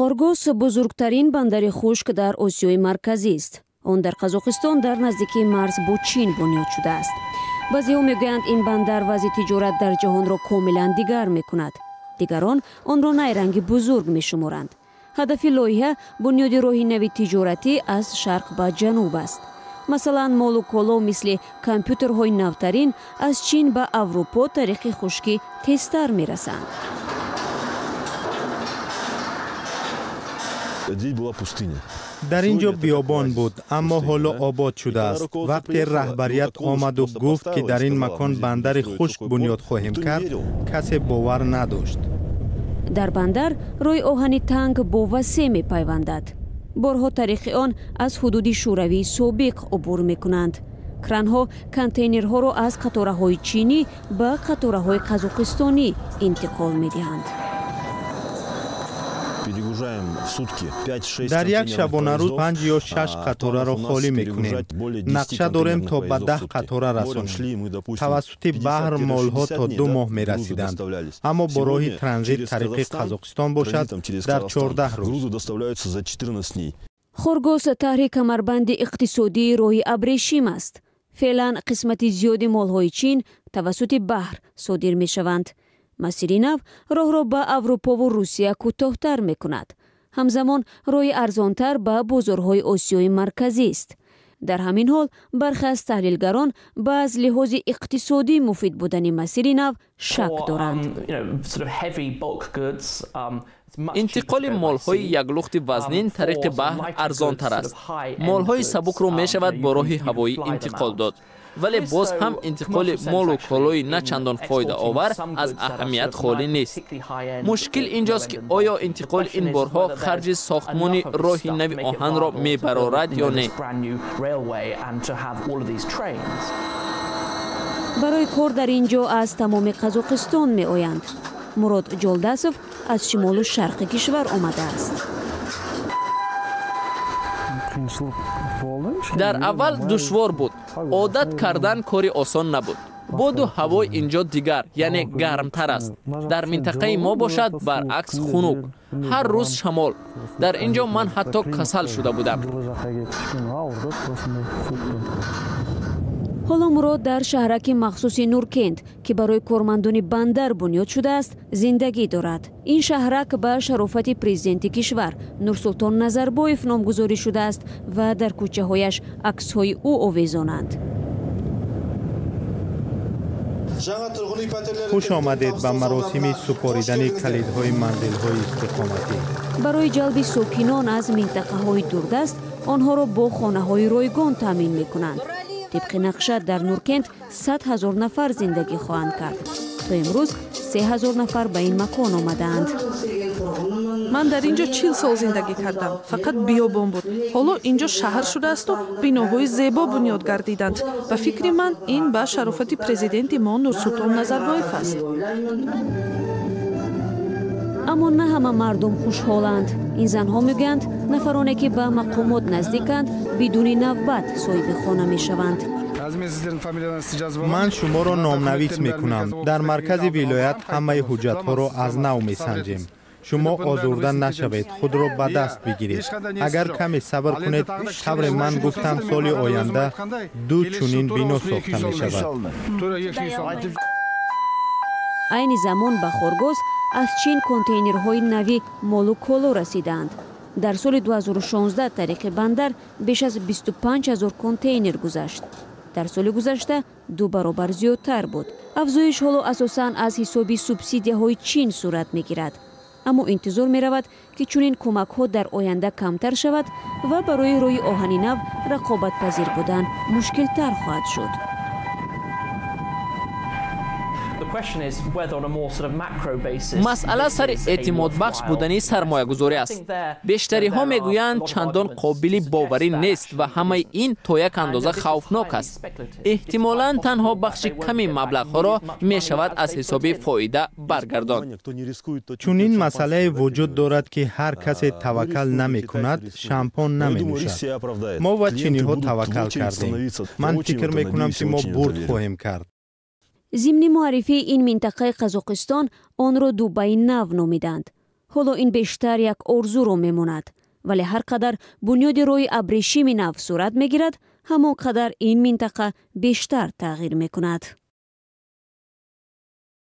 Хоргос бузургтарин бандари хушк дар Осиёи Марказист. Он дар Қазоқистон дар наздикии марз бо Чин бунёд шудааст. Баъзеҳо мегӯянд, ин бандар вазъи тиҷорат дар ҷаҳонро комилан дигар мекунад. Дигарон онро найранги бузург мешуморанд. Ҳадафи лоиҳа бунёди роҳи нави тиҷоратӣ аз шарқ ба ҷануб аст. Масалан, молу коло мисли компютерҳои навтарин аз Чин ба Аврупо тариқи хушкӣ тезтар мерасанд. Дар ин ҷо биёбон буд, аммо ҳоло обод шудааст. Вақте раҳбарият омаду гуфт, ки дар ин макон бандари хушк бунёд хоҳем кард, касе бовар надошт. Дар бандар роҳи оҳани танг бо васеъ мепайвандад. Борҳо тариқи он аз ҳудуди Шӯравии собиқ убур мекунанд. Кранҳо контейнерҳоро аз қатораҳои чинӣ ба қатораҳои қазоқистонӣ интиқол медиҳанд. Дар як шабонарӯз панҷ ё шаш қатораро холӣ мекунем. Нақша дорем, то ба 10 қатора расонем. Тавассути баҳр молҳо то 2 моҳ мерасиданд, аммо бо роҳи транзит тариқи Қазоқистон бошад, дар 14 рӯз. Хоргос таҳри камарбанди иқтисодии роҳи абрешим аст. Феълан қисмати зиёди молҳои Чин тавассути баҳр содир мешаванд. Масири нав роҳро ба Аврупову Русия кӯтоҳтар мекунад. Ҳамзамон роҳи арзонтар ба бозорҳои Осиёи Марказист. Дар ҳамин ҳол бархе аз таҳлилгарон ба аз лиҳози иқтисодӣ муфид будани масири нав шак доранд. Интиқоли молҳои яклухти вазнин тариқи баҳр арзонтар аст. Молҳои сабукро мешавад бо роҳи ҳавоӣ интиқол дод, вале боз ҳам интиқоли молу колои на чандон фоидаовар аз аҳамият холӣ нест. Мушкил инҷост, ки оё интиқоли ин борҳо харҷи сохтмони роҳи нави оҳанро мебарорад ё не. Барои кор дар ин ҷо аз тамоми Қазоқистон меоянд. Мурод Ҷолдасов аз шимолу шарқи кишвар омадааст. Дар аввал душвор буд. Одат кардан кори осон набуд. Боду ҳавои инҷо дигар, яъне гармтар аст. Дар минтақаи мо бошад, баръакс, хунук, ҳар рӯз шамол. Дар ин ҷо ман ҳатто касал шуда будам. Ҳоло Мурод дар шаҳраки махсуси Нуркент, ки барои кормандони бандар бунёд шудааст, зиндагӣ дорад. Ин шаҳрак ба шарофати президенти кишвар Нурсултон Назарбоев номгузорӣ шудааст ва дар кӯчаҳояш аксҳои ӯ овезонанд. Хуш омадед ба маросими супоридани калидҳои манзилҳои истиқоматӣ. Барои ҷалби сокинон аз минтақаҳои дурдаст онҳоро бо хонаҳои ройгон таъмин мекунанд. Тибқи нақша дар Нуркент 100 000 нафар зиндагӣ хоҳанд кард. То имрӯз 3000 нафар ба ин макон омадаанд. Ман дар ин ҷо 40 сол зиндагӣ кардам. Фақат биёбон буд. Ҳоло ин ҷо шаҳр шудаасту биноҳои зебо бунёд гардиданд. Ба фикри ман, ин ба шарофати президенти мо Нурсултон Назарбоев аст. Аммо на ҳама мардум хушҳоланд. Ин занҳо мегӯянд, нафароне, ки ба мақомот наздиканд, бидуни навбат соҳиби хона мешаванд. Ман шуморо номнавис мекунам. Дар маркази вилоят ҳамаи ҳуҷҷатҳоро аз нав месанҷем. Шумо озурда нашавед, худро ба даст бигиред. Агар каме сабр кунед, тавре ман гуфтам, соли оянда ду чунин бино сохта мешавад. Айни замон ба Хоргос аз Чин контейнерҳои нави молу коло расидаанд. Дар соли 2016 тариқи бандар беш аз 25 ҳазор контейнер гузашт. Дар соли гузашта ду баробар зиёдтар буд. Афзоиш ҳоло асосан аз ҳисоби субсидияҳои Чин сурат мегирад, аммо интизор меравад, ки чунин кӯмакҳо дар оянда камтар шавад ва барои роҳи оҳани нав рақобатпазир будан мушкилтар хоҳад шуд. Масъала сари эътимодбахш будани сармоягузорӣ аст. Бештариҳо мегӯянд, чандон қобили боварӣ нест ва ҳамаи ин то як андоза хавфнок аст. Эҳтимолан, танҳо бахши ками маблағҳоро мешавад аз ҳисоби фоида баргардонд. Чунин масъалае вуҷуд дорад, ки ҳар касе таваккал намекунад, шампон наменӯшад. Мо ва чиниҳо таваккал кардем. Ман фикр мекунам, ки мо бурд хоҳем кард. Зимни муаррифии ин минтақаи Қазоқистон онро Дубаи нав номиданд. Ҳоло ин бештар як орзуро мемонад, вале ҳар қадар бунёди роҳи абрешими нав сурат мегирад, ҳамон қадар ин минтақа бештар тағйир мекунад.